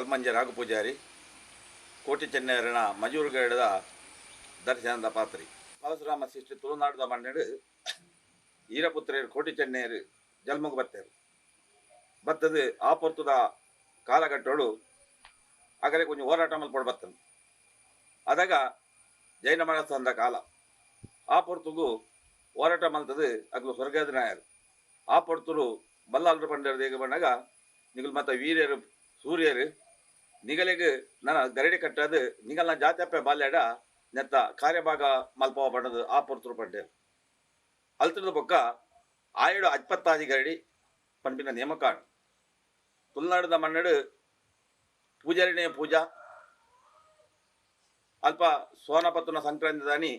ಕಲ್ಮಂಜೆ ರಾಘು ಪೂಜಾರಿ, ಕೋಟಿ ಚೆನ್ನಯರನ ಮಜೂರುಗಡದ ದರ್ಶನದ ಪಾತ್ರಿ. ಪರಶುರಾಮ ಸೃಷ್ಟಿ ತುಳುನಾಡದ ಮಣ್ಣೆಡು ಈರಪುತ್ರೆಯರು ಕೋಟಿ ಚೆನ್ನಯರು ಜನ್ಮಗ್ ಬತ್ತೇರು. ಬತ್ತದು ಆ ಪೊರ್ತುದ ಕಾಲಘಟ್ಟೋಡು ಅಗಲೆ ಕೊಂಚ ಹೋರಾಟ ಮಲ್ಪೊಡು ಬತ್ತನು. ಅದಾಗ ಜೈನ ಮನಸ್ಸಂದ ಕಾಲ. ಆ ಪೊರ್ತುಗು ಹೋರಾಟ ಮಲ್ತದು ಅಗಲು ಸ್ವರ್ಗದ ನಾಯರು. ಆ ಪೊರ್ತುಡು ಬಲ್ಲಾಳರು ಪಂಡರು ದೇಗ ಬಣ್ಣಗ ನಿಗುಲು ಮತ್ತ ವೀರ್ಯರು ಸೂರ್ಯರು ನಿಗಲಿಗ್ ನನ ಗರಡಿ ಕಟ್ಟದು ನಿಗಲ್ನ ಜಾತ್ಯಪ್ಪೆ ಬಾಲ್ಯಡ ನೆತ್ತ ಕಾರ್ಯಭಾಗ ಮಲ್ಪವ ಪಂಡದು ಆ ಪೊರ್ತುಡು ಪಂಡೇರು. ಅಲ್ತದ ಬೊಕ್ಕ ಆಯಡು ಅಜ್ಪತ್ತಾಜಿ ಗರಡಿ ಪನ್ಪಿನ ನೇಮಕಾಡು. ತುಳುನಾಡದ ಮಣ್ಣಡು ಪೂಜಾರಿನೇ ಪೂಜಾ ಅಲ್ಪ ಸೋನಪತ್ತುನ ಸಂಕ್ರಾಂತಿ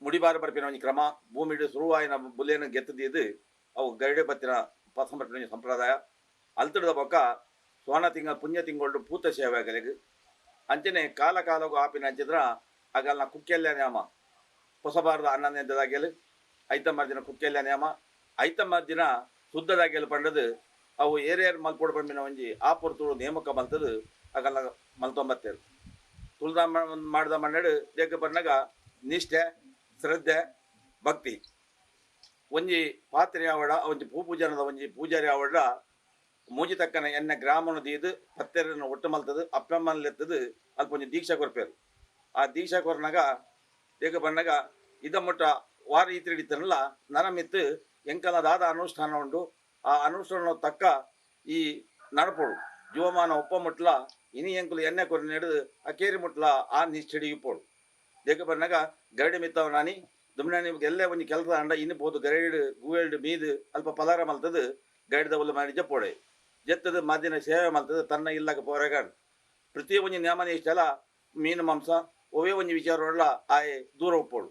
ಮುಡಿಬಾರ ಬರ್ಪಿನ ಒಂಜಿ ಕ್ರಮ ಭೂಮಿಡ್ ಸುರುವಾಯಿನ ಬುಲೆನ್ ಗೆತ್ತದೀದ್ ಅವು ಗರಡೆ ಬತ್ತಿನ ಪಸಂಬಟ್ಟಿನ ಸಂಪ್ರದಾಯ. ಅಲ್ತದ ಬೊಕ್ಕ ಸೋನ ತಿಂಗಳ ಪುಣ್ಯ ತಿಂಗಳು ಪೂತ ಸೇವೆ ಅಗಲೆಗ್ ಅಂಚನೆ ಕಾಲ ಕಾಲಗು ಆಪಿನ ಅಂಚಿದ್ರ ಅಗಲ್ನ ಕುಕ್ಕೆಲ್ಯ ನ್ಯಾಮ ಹೊಸಬಾರದ ಅಣ್ಣನೆದ್ದದಾಗೆಲ್ ಐತಮ್ಮ ದಿನ ಕುಕ್ಕೆಲ್ಯ ನ್ಯಾಮ ಐತಮ್ಮ ದಿನ ಶುದ್ಧದಾಗೆಲ್ ಪಂಡದು ಅವು ಏರಿಯರ್ ಮಲ್ಪೊಡು ಪಂಡಿನ ಒಂಜಿ ಆ ಪೊರ್ತುಡು ನೇಮಕ ಮಲ್ತದು ಅಗಲ್ನ ಮಲ್ತೊಂಬತ್ತೇರು. ತುಳ್ದ ಮಾಡಿದ ಮಣ್ಣೆಡು ದೇಕ ಪನ್ನಗ ನಿಷ್ಠೆ ಶ್ರದ್ಧೆ ಭಕ್ತಿ ಒಂಜಿ ಪಾತ್ರೆ ಆವಡ ಒಂಜಿ ಪೂ ಪೂಜನದ ಒಂಜಿ ಪೂಜಾರಿ ಆವಡ ಮೂಜಿ ತಕ್ಕನ ಎನ್ನ ಗ್ರಾಮನು ದೀದು ಪತ್ತೆರನ್ನು ಒಟ್ಟು ಮಲ್ತದು ಅಪ್ಪಮ್ಮನಲೆತ್ತದು ಅಲ್ಪ ಒಂಜಿ ದೀಕ್ಷಾ ಕೊರ್ಪೇರು. ಆ ದೀಕ್ಷಾ ಕೊರ್ನಾಗ ದೇಕ ಬಣ್ಣಗ ಇದ ಮುಟ್ಟ ವಾರ ಈತ ಹಿಡಿತನಲ್ಲ ನನ ಮಿತ್ತು ಎಂಕಲ ದಾದ ಅನುಷ್ಠಾನ ಉಂಡು. ಆ ಅನುಷ್ಠಾನ ತಕ್ಕ ಈ ನಡಪೋಡು ಜೀವಮಾನ ಒಪ್ಪ ಮುಟ್ಲ ಇನಿ ಎಂಕುಲು ಎಣ್ಣೆ ಕೊರಿ ನೆಡು ಅಕೇರಿ ಮುಟ್ಲ ಆ ನಿಷ್ಠೆಡಿ ಇಪ್ಪೋಡು. ದೇಕ ಬಣ್ಣಗ ಗರಡಿ ಮಿತ್ತವ ನಾನಿ ದುಮ್ನಾನಿ ಎಲ್ಲೇ ಒಂಜಿ ಕೆಲಸ ಅಂಡ ಇನ್ನು ಪೋದು ಗರಡಿ ಗೂವೆಲ್ಡ್ ಮೀದು ಅಲ್ಪ ಪಲಾರ ಮಲ್ತದು ಗರಡಿದ ಉಲ್ಲ ಮಾಡಿ ಜಪ್ಪೋಡೆ ಜತ್ತದ ಮದಿನ ಸೇವೆ ಮಲ್ತದು ತನ್ನ ಇಲ್ಲಕ ಪೋರೆಗಾಡ್ ಪ್ರತಿ ಒಂಜಿ ನೇಮನ ಇಷ್ಟೆಲ್ಲ ಮೀನು ಮಾಂಸ ಒವೇ ಒಂಜಿ ವಿಚಾರ ಆಯೆ ದೂರ ಒಪ್ಪೋಡು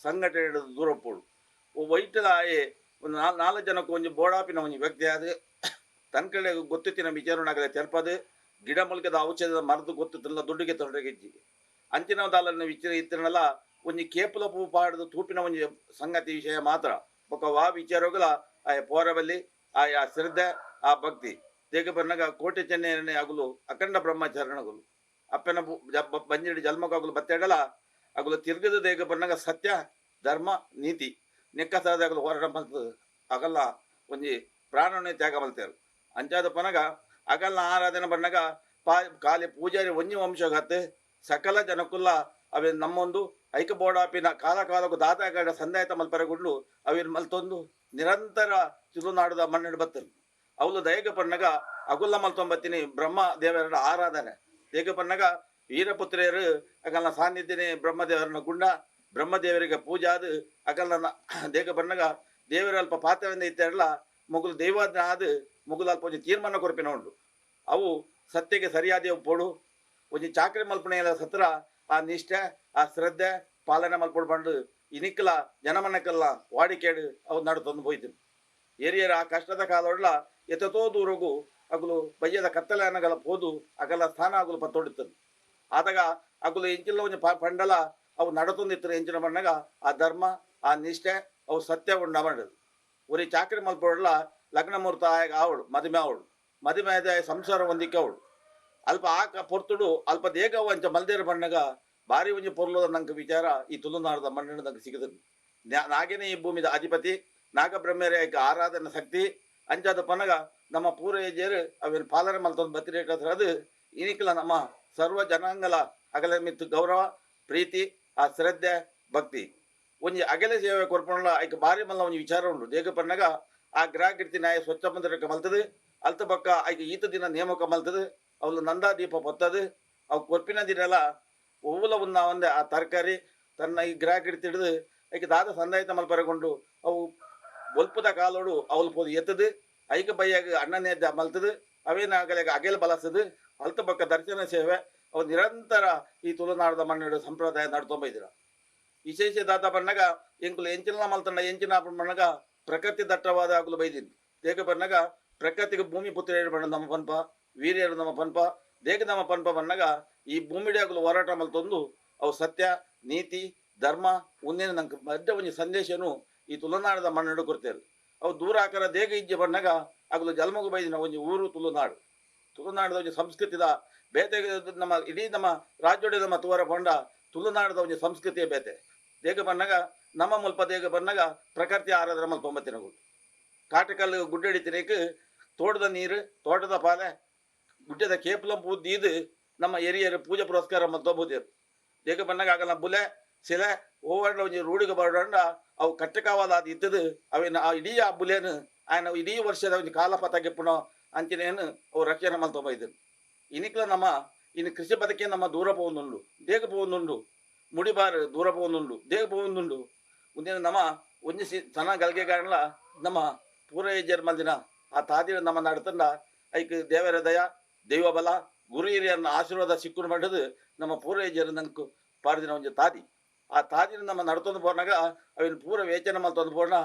ಸಂಘಟನೆ ಹಿಡಿದು ದೂರ ಒಪ್ಪೋಡು. ವೈಟದ ಆಯೆ ಒಂದು ನಾಲ್ಕು ಜನಕ್ಕೆ ಒಂಜಿ ಬೋಡಾಪಿನ ಒಂಜಿ ವ್ಯಕ್ತಿ ಅದು ತನ್ನ ಕಡೆ ಗೊತ್ತಿತ್ತಿನ ವಿಚಾರನಾಗಲೆ ತೆರಪದು ಗಿಡ ಮೂಲಿಕೆದ ಔಷಧದ ಮರದು ಗೊತ್ತಿತ್ತಿಲ್ಲ ದುಡ್ಡಿಗೆ ತೊಡಗಿಜ್ಜಿ ಅಂಚಿನ ದಾಲನ್ನ ವಿಚಾರ ಇತ್ತಿನಲ್ಲ ಒಂಜಿ ಕೇಪುಲ ಪೂ ಪಾಡದು ತೂಪಿನ ಒಂಜಿ ಸಂಗತಿ ವಿಷಯ ಮಾತ್ರ ಬೊಕ್ಕ ವಾ ವಿಚಾರಗಳ ಆಯ ಪೋರಬಲ್ಲಿ ಆಯಾ ಶ್ರದ್ಧೆ ಆ ಭಕ್ತಿ. ದೇಗ ಬನ್ನಗ ಕೋಟೆ ಚೆನ್ನೈನೇ ಅಗುಲು ಅಖಂಡ ಬ್ರಹ್ಮಚಾರಣಗುಲು ಅಪ್ಪನ ಬಂಜಿಡಿ ಜನ್ಮಕ್ಕಾಗಲು ಬತ್ತೇಡಲ ಅಗುಲು ತಿರ್ಗದ ದೇಗ ಬನ್ನಗ ಸತ್ಯ ಧರ್ಮ ನೀತಿ ನೆಕ್ಕಸಾದ ಅಗಲು ಹೋರಾಟ ಮಲ್ತದ ಅಗಲ್ಲ ಒಂಜಿ ಪ್ರಾಣನೇ ತ್ಯಾಗ ಮಲ್ತೇರು. ಅಂಚಾದ ಪನಗ ಅಗಲ್ನ ಆರಾಧನೆ ಬಣ್ಣಗ ಪಾ ಖಾಲಿ ಪೂಜಾರಿ ಒಂಜಿ ವಂಶಗತ್ತೆ ಸಕಲ ಜನಕ್ಕುಲ್ಲ ಅವೆ ನಮ್ಮೊಂದು ಐಕಬೋಡಾಪಿನ ಕಾಲ ಕಾಲಕ್ಕೂ ದಾತಾಗಡ ಸಂದಾಯತ ಮಲ್ಪರೆಗುಡ್ಲು ಅವಿನ ಮಲ್ತೊಂದು ನಿರಂತರ ತುಳುನಾಡದ ಮಣ್ಣು ಬತ್ತಲು ಅವಳು ದಯಗ ಪಣ್ಣಗ ಅಗುಲ್ಲ ಮಲ್ತೊಂಬತ್ತಿನಿ ಬ್ರಹ್ಮ ದೇವರ ಆರಾಧನೆ. ದೇಗ ಪಣ್ಣಗ ವೀರಪುತ್ರಿಯರು ಅಗಲ್ನ ಸಾನ್ನಿಧ್ಯನೇ ಬ್ರಹ್ಮದೇವರನ ಗುಂಡ ಬ್ರಹ್ಮದೇವರಿಗೆ ಪೂಜಾದು ಅಗಲ್ನ ದೇಗ ಪಣ್ಣಗ ದೇವರ ಅಲ್ಪ ಪಾತ್ರದಿಂದ ಇತ್ತಾರಲ್ಲ ಮುಗುಲು ದೈವಾಜ್ಞ ಆದು ಮುಗುಲು ಅಲ್ಪ ಒಂಜಿ ತೀರ್ಮಾನ ಕೊರ್ಪಿನ ಉಂಡು. ಅವು ಸತ್ಯಕ್ಕೆ ಸರಿಯಾದ ಪೋಡು ಒಂಜಿ ಚಾಕ್ರಿ ಮಲ್ಪಣೆಯ ಸತ್ರ ಆ ನಿಷ್ಠೆ ಆ ಶ್ರದ್ಧೆ ಪಾಲನೆ ಮಲ್ಪೊಡು ಬಂಡು ಇನಿಕ್ಕಲ ಜನಮನಕ್ಕೆಲ್ಲ ವಾಡಿಕೇಡು ಅವು ನಡು ತಂದು ಪೋಯ್ತು. ಏರಿಯರ ಆ ಕಷ್ಟದ ಕಾಲೊಡ್ಲ ಎತ್ತೋ ದೂರಗು ಅಗುಲು ಬಯ್ಯದ ಕತ್ತಲೆ ಅನಗಲ ಪೋದು ಅಗಲ ಸ್ಥಾನ ಅಗುಲು ಪತ್ತೊಡಿತ್ತನು. ಆದಾಗ ಅಗುಲು ಎಂಚಿಲ್ಲ ಒಂಜಿ ಪಂಡಲ ಅವು ನಡತೊಂದಿತ್ತರು ಎಂಚಿನ ಬಣ್ಣಗ ಆ ಧರ್ಮ ಆ ನಿಷ್ಠೆ ಅವು ಸತ್ಯ ಉಂಡ ಮಾಡದು. ಒರಿ ಚಾಕ್ರಿ ಮಲ್ಪೊಡ್ಲ ಲಗ್ನ ಮುಹೂರ್ತ ಆಗ ಆವಡು ಮದುವೆ ಆವಡು ಮದುವೆ ಆದ ಸಂಸಾರ ಹೊಂದಿಕೆ ಅವಳು ಅಲ್ಪ ಆ ಪೊರ್ತುಡು ಅಲ್ಪ ದೇಗ ಅಂಚ ಮಲ್ದೇರ ಬಣ್ಣಗ ಭಾರಿ ಒಂಜಿ ಪೊರ್ಲುದ ನಂಗೆ ವಿಚಾರ ಈ ತುಳುನಾಡದ ಮಣ್ಣಿನ ನಂಗೆ ಸಿಗದ. ನಾಗೇನೆ ಈ ಭೂಮಿದ ಅಧಿಪತಿ ನಾಗಬ್ರಹ್ಮರೇ ಆರಾಧನೆ ಶಕ್ತಿ ಅಂಚಾದ ಪನಗ ನಮ್ಮ ಪೂರ್ವಜರು ಅವಿನ ಪಾಲನೆ ಮಲ್ತೊಂದು ಬತ್ತಿರೇಟ್ ಅದು ಇನಿಕಲ ನಮ್ಮ ಸರ್ವ ಜನಾಂಗಲ ಅಗಲ ಮಿತ್ತು ಗೌರವ ಪ್ರೀತಿ ಆ ಶ್ರದ್ಧೆ ಭಕ್ತಿ ಒಂಜಿ ಅಗಲ ಸೇವೆ ಕೊರ್ಪಣಲ ಐಕ್ ಭಾರಿ ಮಲ್ಲ ಒಂಜಿ ವಿಚಾರ ಉಂಡು. ದೇಗ ಪನ್ನಗ ಆ ಗ್ರಾಹಕ ನಾಯ ಸ್ವಚ್ಛ ಮಂದಿರಕ್ಕೆ ಮಲ್ತದು ಅಲ್ತ ಬಕ್ಕ ಐಕ್ ಈತ ದಿನ ನೇಮಕ ಮಲ್ತದು ಅವಳು ನಂದಾ ದೀಪ ಪೊತ್ತದು ಅವು ಕೊರ್ಪಿನ ದಿನಲ ಒವ್ವುಲ ಉನ್ನ ಒಂದೆ ಆ ತರಕಾರಿ ತನ್ನ ಈ ಗ್ರಾಹಕ ಹಿಡಿದು ಐಕ್ ದಾದ ಸಂದಾಯಿತ ಮಲ್ಪರಗೊಂಡು ಅವು ಬೊಲ್ಪುದ ಕಾಲೋಡು ಅವಳು ಪೋದು ಎತ್ತದು ಐಕ ಬೈಯಾಗ ಅಣ್ಣನೇ ಮಲ್ತದು ಅವೇನ ಆಗಲೆಗ ಅಗೆಲ್ ಬಲಸದು ಅಲ್ತ ಬಕ್ಕ ದರ್ಶನ ಸೇವೆ ಅವು ನಿರಂತರ ಈ ತುಳುನಾಡದ ಮಣ್ಣಿಡು ಸಂಪ್ರದಾಯ ನಡ್ತೊಂಬೈದಿರ. ವಿಶೇಷ ದಾತ ಬಣ್ಣಗ ಎಂಕುಲು ಎಂಚಿನ ಮಲ್ತಂಡ ಎಂಚಿನ ಬಣ್ಣಗ ಪ್ರಕೃತಿ ದಟ್ಟವಾದ ಅಗುಲು ಬೈದಿನಿ. ದೇಕ ಬಣ್ಣಗ ಪ್ರಕೃತಿಗೆ ಭೂಮಿ ಪುತ್ರ ಬಣ್ಣ ನಮ್ಮ ಪನ್ಪ ವೀರ್ಯರು ನಮ್ಮ ಪನ್ಪ ದೇಕ ನಮ್ಮ ಪನ್ಪ ಬಣ್ಣಗ ಈ ಭೂಮಿಡೆ ಅಗುಲು ಹೋರಾಟ ಮಲ್ತೊಂದು ಅವು ಸತ್ಯ ನೀತಿ ಧರ್ಮ ಒಂದೇನು ನಂಗೆ ಮಧ್ಯ ಒಂಜಿ ಸಂದೇಶನು ಈ ತುಳುನಾಡದ ಮಣ್ಣು ಕೊಡ್ತೇವೆ. ಅವು ದೂರ ಆಕರ ದೇಗ ಇಜ್ಜೆ ಬಣ್ಣಗ ಅಗುಲು ಜಲ್ಮಗು ಬೈದಿನ ಒಂಜಿ ಊರು ತುಳುನಾಡು. ತುಳುನಾಡದ ಒಂಜಿ ಸಂಸ್ಕೃತಿದ ಬೇತೆ ನಮ್ಮ ಇಡೀ ನಮ್ಮ ರಾಜ್ಯದ ನಮ್ಮ ತೂವರ ಪಂಡ ತುಳುನಾಡದ ಒಂಜಿ ಸಂಸ್ಕೃತಿಯ ಬೇತೆ. ದೇಗ ಬನ್ನಗ ನಮ್ಮ ಮುಲ್ಪ ದೇಗ ಬನ್ನಗ ಪ್ರಕೃತಿ ಆರಾಧನೆ ಮಲ್ಪೊಂಬತ್ತಿನಗುಲು ಕಾಟಕಲ್ಲು ಗುಡ್ಡೆಡಿತಿನೇಕ್ ತೋಟದ ನೀರು, ತೋಟದ ಪಾಲೆ, ಗುಡ್ಡದ ಕೇಪುಲಂ ಪೂದ್ದೀದು ನಮ್ಮ ಎರಿಯರು ಪೂಜೆ ಪುರಸ್ಕಾರ ಮಲ್ತೊಂಬುದೇರು. ದೇಗ ಬನ್ನಗ ಆಗಲ್ಲ ಬುಲೆ ಸಿಲೆ ಓವರ್ಡ ಒಂಜಿ ರೂಢಿಗೆ ಬರೋಡ ಅವು ಕಟ್ಟಕಾವಲಾದ ಇತ್ತದು. ಅವಿನ ಆ ಇಡೀ ಆ ಬುಲೆನು ಆಯನ ಇಡೀ ವರ್ಷದ ಒಂಜಿ ಕಾಲ ಪತಗೆಪ್ಪುನೋ ಅಂಚಿನೇನು ಅವು ರಕ್ಷಣೆ ಮಲ್ತೊಂಬೈದರು. ಇನಿಕ್ಲ ನಮ್ಮ ಇನ್ನು ಕೃಷಿ ಬದಕೆ ನಮ್ಮ ದೂರ ಪೋವೊಂದುಂಡು, ದೇಗ ಪೋವೊಂದುಂಡು, ಮುಡಿಬಾರು ದೂರ ಪೋವೊಂದುಂಡು, ದೇಗ ಪೋವೊಂದುಂಡು. ಉಂದೆನ್ ನಮ್ಮ ಒಂಜಿ ಸಿ ಸನ ಗಲ್ಗೆ ಕಾರಣಲ ನಮ್ಮ ಪೂರ್ವಜರ್ ಮಲ್ದಿನ ಆ ತಾದಿನ ನಮ್ಮ ನಡತಂಡ ಐಕ್ ದೇವರ ದಯ, ದೈವ ಬಲ, ಗುರು ಹಿರಿಯರನ್ನ ಆಶೀರ್ವಾದ ಸಿಕ್ಕುನು ಪಂಡದು ನಮ್ಮ ಪೂರ್ವಜರು ನಂಗೆ ಪಾರ್ದಿನ ಒಂಜಿ ತಾದಿ. ಆ ತಾದಿನ ನಮ್ಮ ನಡ್ತೊಂದು ಪೋನಾಗ ಅವಿನ ಪೂರ ವೇಚನೆ ಮಲ್ತೊಂದು ಪೋಣ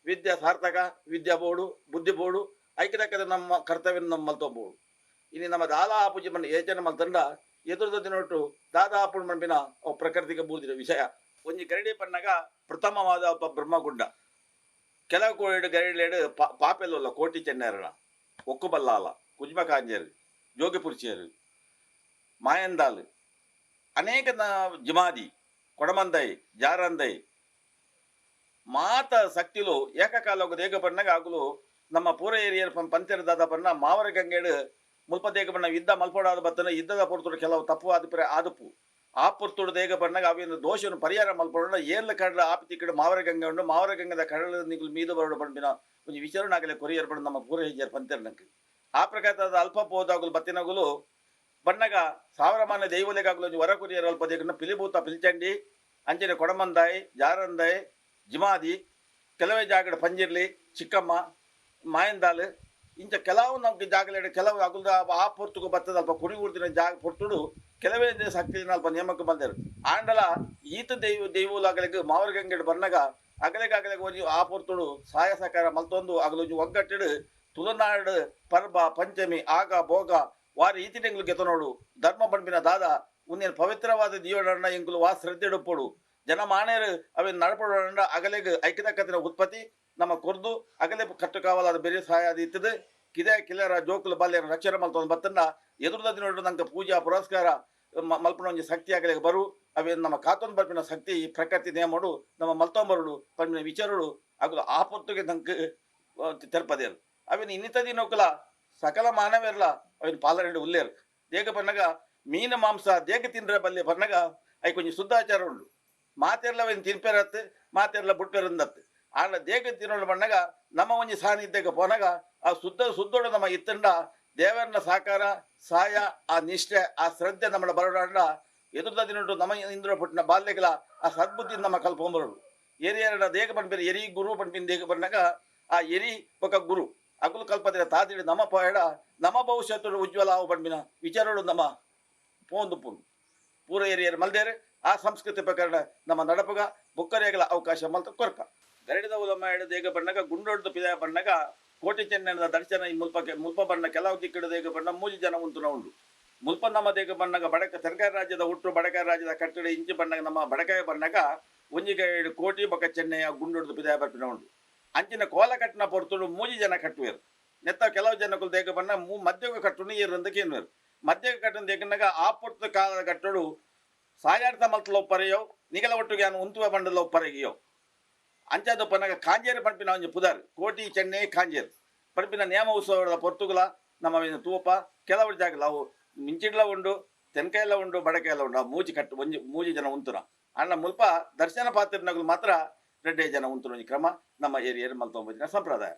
ವಿದ್ಯೆ ಸಾರ್ಥಕ, ವಿದ್ಯಾ ಬೋಡು, ಬುದ್ಧಿ ಬೋಡು, ಐಕ್ಯದಕ್ಕದ ನಮ್ಮ ಕರ್ತವ್ಯ ನಮ್ಮ ಮಲ್ತೊಂಬೋಡು. ಇನಿ ನಮ್ಮ ದಾದಾ ಆಪುಜಿ ಮಣ್ಣ ಯೋಚನೆ ಮಲ್ತಂಡ ಎದುರುದ ದಿನೊಟ್ಟು ದಾದಾ ಆಪುಣ್ ಮಣ್ಪಿನ ಅವು ಪ್ರಕೃತಿಗೆ ಬೂದಿನ ವಿಷಯ. ಒಂಜಿ ಗರಡಿ ಪನ್ನಗ ಪ್ರಥಮವಾದ ಒಬ್ಬ ಬ್ರಹ್ಮಗುಂಡ. ಕೆಲವು ಕೋಡಿ ಗರಡಿಲೇಡು ಪಾಪೆಲ್ಲುಲ್ಲ ಕೋಟಿ ಚೆನ್ನೇರಣ, ಒಕ್ಕುಬಲ್ಲಾಲ, ಕುಜ್ಮ ಕಾಂಜೇರು, ಜೋಗಿಪುರ್ಚಿಯರು, ಮಾಯಂದಾಲ್, ಅನೇಕ ಜಿಮಾದಿ, ಕೊಡಮಂದೈ, ಜಾರಂದೈ ಮಾತ ಶಕ್ತಿಲು ಏಕಕಾಲಕ್ಕೆ ದೇಗ ಪಣ್ಣಗ ಆಗಲು ನಮ್ಮ ಪೂರ ಏರಿಯರ್ ಪಂಚರ ದಾದ ಪಣ್ಣ ಮಾವರ ಗಂಗೇಡು ಮುಲ್ಪ ದೇಗ ಬಣ್ಣ ಯುದ್ಧ ಮಲ್ಪೊಡಾದ ಬತ್ತನ ಯುದ್ಧದ ಪೊರ್ತುಡು ಕೆಲವು ತಪ್ಪು ಆದ ಆದುಪ್ಪು ಆ ಪೊರ್ತುಡು ದೇಗ ಬಣ್ಣಗ ಅವಿನ ದೋಷನು ಪರಿಹಾರ ಮಲ್ಪೊಡ ಏರ್ಲ ಕಡಲ ಆಪತಿ ಕಡೆ ಮಾವರ ಗಂಗೆ ಉಂಡು, ಮಾವರ ಗಂಗದ ಕಡಲ ನಿಗುಲು ಮೀದು ಬರೋಡು ಪಂಪಿನ ಒಂಜಿ ವಿಚಾರಣಾಗಲೆ ಕೊರಿಯರ್ ಪಂಡ ನಮ್ಮ ಪೂರ ಹಿರಿಯರ್ ಪಂತೆರ್ನಕ್. ಆ ಪ್ರಕಾರದ ಅಲ್ಪ ಪೋದಾಗುಲು ಬತ್ತಿನಗುಲು ಬಣ್ಣಗ ಸಾವಿರಮಾನ ದೈವಲೆಗಾಗುಲು ಒಂಜಿ ವರ ಕೊರಿಯರ್ ಅಲ್ಪ ದೇಗನ ಪಿಲಿಭೂತ ಪಿಲ್ಚಂಡಿ, ಅಂಚನೆ ಕೊಡಮಂದಾಯಿ, ಜಾರಂದಾಯಿ, ಜಿಮಾದಿ, ಕೆಲವೇ ಜಾಗಡ ಪಂಜಿರ್ಲಿ, ಚಿಕ್ಕಮ್ಮ, ಮಾಯಂದಾಲ್ ಇಂಚ ಕೆಲವು ನಮ್ಗೆ ಜಾಗಲೇಡು ಕೆಲವು ಅಗುಲ್ದ ಆ ಪೊರ್ತುಗು ಬತ್ತದ ಅಲ್ಪ ಕುಣಿಗೂರ್ದಿನ ಜಾಗ ಪೊರ್ತುಡು ಕೆಲವೇ ಶಕ್ತಿ ಅಲ್ಪ ನೇಮಕ್ಕೆ ಬಂದರು. ಆಂಡಲ ಈತ ದೈವ ದೈವಲಾಗಲಿಗೆ ಮಾವರಗಂಗೆಡ್ ಬರ್ನಗ ಅಗಲೆಗೆ ಅಗಲೆಗೆ ಒಂಜಿ ಆ ಪೊರ್ತುಡು ಸಹಾಯ ಸಹಕಾರ ಮಲ್ತೊಂದು ಅಗಲೊಂಜಿ ಒಗ್ಗಟ್ಟಿಡು ತುಳುನಾಡು ಪರ್ಬ ಪಂಚಮಿ ಆಗ ಭೋಗ ವಾರ ಈತಿನೆಂಗ್ಲು ಗೆತನೋಡು ಧರ್ಮ ಪಂಪಿನ ದಾದ ಉಂದೇನು ಪವಿತ್ರವಾದ ದೀವಡಣ್ಣ ಎಂಕುಲು ವಾ ಶ್ರದ್ಧೆಡುಪ್ಪೊಡು ಜನ ಮಾಣೇರು ಅವೇನು ನಡಪಡೋಣ ಅಗಲೆಗ್ ಐಕ್ಯದಕ್ಕತ್ತಿನ ಉತ್ಪತ್ತಿ ನಮ್ಮ ಕೊರ್ದು ಅಗಲೆ ಕಟ್ಟು ಕಾವಲಾದ ಬೇರೆ ಸಹಾಯ ಅದು ಇತ್ತದು. ಕಿದೆ ಕಿಲ್ಲರ ಜೋಕುಲು ಬಾಲ್ಯನ ರಕ್ಷಣೆ ಮಲ್ತೊಂದು ಬತ್ತಂಡ ಎದುರುದ ದಿನೋಡು ನಂಗೆ ಪೂಜಾ ಪುರಸ್ಕಾರ ಮಲ್ಪನ ಒಂಜಿ ಶಕ್ತಿ ಆಗಲಿಗೆ ಬರು ಅವೇನು ನಮ್ಮ ಕಾತೊಂದು ಬರ್ಪಿನ ಶಕ್ತಿ ಈ ಪ್ರಕೃತಿ ನಿಯಮಡು ನಮ್ಮ ಮಲ್ತೊಂಬರುಡು ಪಂಪಿನ ವಿಚಾರಡು ಅಗಲು ಆ ಪೊರ್ತುಗೆ ನಂಗೆ ತೆರಪದೇರು. ಅವೇನು ಇನ್ನಿತ ದಿನೋಕುಲ ಸಕಲ ಮಾನವೇರ್ಲ ಅವೇನು ಪಾಲನೆ ಉಲ್ಲೇರು. ದೇಗ ಪನ್ನಗ ಮೀನ ಮಾಂಸ ದೇಗ ತಿಂದ್ರೆ ಬಲ್ಲೆ ಪನ್ನಗ I ಕೊಂಚ ಶುದ್ಧಾಚಾರ ಉಂಡು ಮಾತೆರ್ಲ ಅವೇನು ತಿನ್ಪೇರತ್ತು ಮಾತೆರ್ಲ ಬುಟ್ಪೇರಂದತ್ತು. ಆಂಡ ದೇಗ ತಿನ್ನೋಡು ಬಣ್ಣಗ ನಮ್ಮ ಒಂಜಿ ಸಾನ್ನಿಧ್ಯಕ್ಕೆ ಪೋನಾಗ ಆ ಶುದ್ಧ ಶುದ್ಧೋಡು ನಮ್ಮ ಇತ್ತಂಡ ದೇವರನ್ನ ಸಹಕಾರ ಸಹಾಯ ಆ ನಿಷ್ಠೆ ಆ ಶ್ರದ್ಧೆ ನಮ್ಮ ಬರೋಡ ಎದುರ್ದ ದಿನೋಡು ನಮ್ಮ ಇಂದ್ರ ಪುಟ್ಟಿನ ಬಾಲ್ಯಗಳ ಆ ಸದ್ಬುದ್ಧಿ ನಮ್ಮ ಕಲ್ಪೊಂಬರೋಡು. ಎರಿಯರಡ ದೇಗ ಪನ್ಪಿನ ಎರಿ ಗುರು ಪನ್ಪಿನ ದೇಗ ಬಣ್ಣಗ ಆ ಎರಿ ಬೊಕ ಗುರು ಅಗುಲು ಕಲ್ಪದಿರ ತಾದಿಡು ನಮ್ಮ ಪೋಯಡ ನಮ್ಮ ಭವಿಷ್ಯತ್ತು ಉಜ್ವಲ ಆವು ಪನ್ಪಿನ ವಿಚಾರಡು ನಮ್ಮ ಪೋಂದು ಪುಂಡು ಪೂರ ಏರಿಯರ್ ಮಲ್ದೇರು ಆ ಸಂಸ್ಕೃತಿ ಪ್ರಕರಣ ನಮ್ಮ ನಡಪುಗ ಬುಕ್ಕರೇಗಲ ಅವಕಾಶ ಮಲ್ತ ಕೊರ್ಕ. ಗರಡಿದ ಉಲಮ್ಮ ದೇಗ ಬಣ್ಣಗ ಗುಂಡೊಡ್ದು ಪಿದ ಬಣ್ಣಗ ಕೋಟಿ ಚೆನ್ನದ ದರ್ಶನ ಈ ಮುಲ್ಪ ಮುಲ್ಪ ಬಣ್ಣ ಕೆಲವು ದಿಕ್ಕಿಡ ದೇಗ ಬಣ್ಣ ಮೂಜಿ ಜನ ಉಂಟುನ ಉಂಡು. ಮುಲ್ಪ ನಮ್ಮ ದೇಗ ಬಣ್ಣಗ ಬಡಕ ತೆರಕಾರಿ ರಾಜ್ಯದ ಹುಟ್ಟು ಬಡಕಾಯ ರಾಜ್ಯದ ಕಟ್ಟಡ ಇಂಚು ಬಣ್ಣಗ ನಮ್ಮ ಬಡಕಾಯ ಬಣ್ಣಗ ಒಂಜಿಗ ಕೋಟಿ ಬೊಕ ಚೆನ್ನೈಯ ಗುಂಡೊಡ್ದು ಪಿದಾಯ ಬರ್ಪಿನ ಉಂಡು. ಅಂಚಿನ ಕೋಲ ಕಟ್ಟಿನ ಪೊರ್ತುಡು ಮೂಜಿ ಜನ ಕಟ್ಟುವೇರು. ನೆತ್ತ ಕೆಲವು ಜನಕ್ಕೂ ದೇಗ ಬಣ್ಣ ಮಧ್ಯಗ ಕಟ್ಟುನು ಏರಂದಕ್ಕೆ ಏನುವೇರು. ಮಧ್ಯಗ ಕಟ್ಟುನ ದೇಗನಾಗ ಆ ಪೊರ್ತು ಕಾಲದ ಕಟ್ಟಡು ಸಾಯಾರ್ಥ ಮಲ್ತಲ ಒಪ್ಪರೆಯೋ ನಿಗಲ ಒಟ್ಟಿಗೆ ಅನು ಉಂತುವ ಬಂಡಲ ಒಪ್ಪರೆಗಿಯೋ ಅಂಚಾದ ಪನ್ನಗ ಕಾಂಜೇರು ಪಂಪಿನ ಒಂಜಿ ಪುದರ್ ಕೋಟಿ ಚೆನ್ನೈ ಕಾಂಜೇರು ಪಂಪಿನ ನೇಮ ಉತ್ಸವದ ಪೊರ್ತುಗುಲ ನಮ್ಮ ತೂಪ ಕೆಲವು ಜಾಗಲ ಅವು ಮಿಂಚಿಡ್ಲ ಉಂಡು, ತೆನ್ಕಾಯೆಲ್ಲ ಉಂಡು, ಬಡಕೆಲ್ಲ ಉಂಡು. ಆ ಮೂಜಿ ಕಟ್ಟು ಒಂಜಿ ಮೂಜಿ ಜನ ಉಂತುನ ಅಣ್ಣ ಮುಲ್ಪ ದರ್ಶನ ಪಾತ್ರನಗಳು ಮಾತ್ರ ರೆಡ್ಡೆ ಜನ ಉಂತುನ ಒಂಜಿ ಕ್ರಮ ನಮ್ಮ ಏರಿಯರ್ ಮಲ್ತೊಂಬುದಿನ ಸಂಪ್ರದಾಯ.